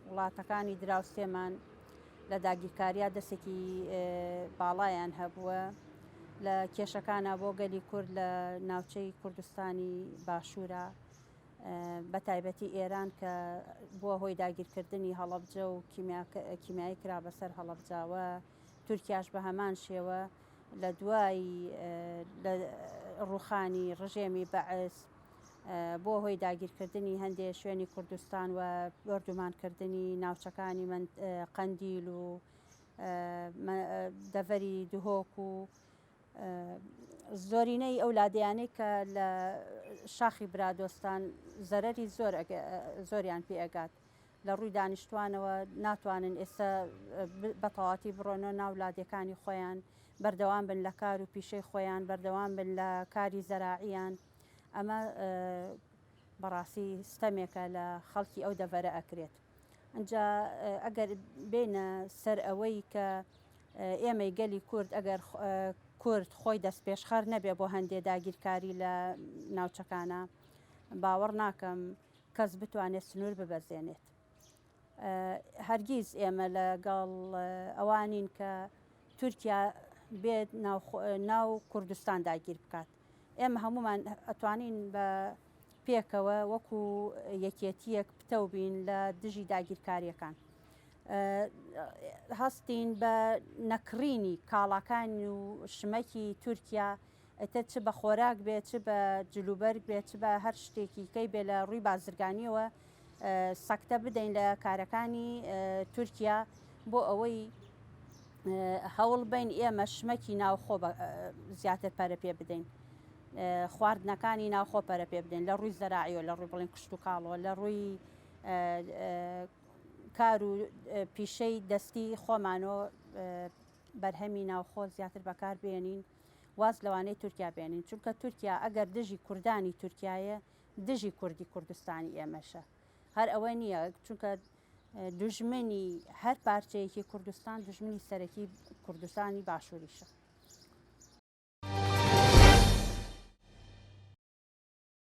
وڵاتەکانی دراوسێمان لە داگیرکاریا دەستێکی باڵایان هەبووە لە کێشەکانە بۆ گەلی کورد لە ناوچەی کوردستانی باشوورە بە تایبەتی ئێران کە بووە هۆی داگیرکردنی هەڵەبجە و کیمیایی کرا بەسەر هەڵەبجاوە تورکیاش بە هەمان شێوە لە دوای ڕوخانی ڕژێمی بەعس بۆ هۆی داگیرکردنی هەندێ شوێنی کوردستان و بۆردومانکردنی ناوچەکانی قەندیل و دەڤەری دهۆک و زۆرینەی ئەو لادێیانەی کە لە شاخی برادۆستان زەرەری زۆر زۆریان پێ ئەگات لە ڕووی دانیشتوانەوە ناتوانن ئێستا بەتەواتی بڕۆنەوە ناو لادێکانی خۆیان بەردەوام بن لە کار و پیشەی خۆیان بەردەوام بن لە کاری زەراعیان ئەمە بەڕاستی ستەمێکە لە خەڵکی ئەو دەڤەرە ئەکرێت ئەجا ئەگەر بێنە سەر ئەوەی کە ئێمەی گەلی کورد ئەگەر کورد خۆی دەستپێشخەر نەبێ بۆ هەندێ داگیرکاری لە ناوچەکانە باوەڕ ناکەم کەس بتوانێت سنوور ببەزێنێت. هەرگیز ئێمە لەگەڵ ئەوانین کە تورکیا بێت ناو کوردستان داگیر بکات. ئێمە هەمومان ئەتوانین بە پێکەوە وەکو یەکێتیەک پتەو بین لە دژی داگیرکاریەکان. هەستین بە نەکڕینی کاڵاکان و شمەکی تورکیا ئیتر چ بە خۆراک بێت چ بە جلوبەرگ بێت چ بە هەر شتێکی کەی بێ لە ڕووی بازرگانیەوە سەکتە بدەین لە کارەکانی تورکیا بۆ ئەوەی هەوڵ بین ئێمە شمەکی ناوخۆ زیاتر پەرە پێ بدەین خواردنەکانی ناوخۆ پەرە پێ بدەین لە ڕووی زەراعیەوە لە ڕووی بڵین کشت و کاڵەوە لە ڕووی کار و پیشەی دەستی خۆمانەوە بەرهەمی ناوخۆ زیاتر بەکار بێنین واز لەوانەی تورکیا بێنین چونکە تورکیا ئەگەر دژی کوردانی تورکایە دژی کوردی کوردستانی ئێمەشە هەر ئەوە نییە چونکە دوژمنی هەر پارچەیەکی کوردستان دوژمنی سەرەکی کوردستانی باشووریشە.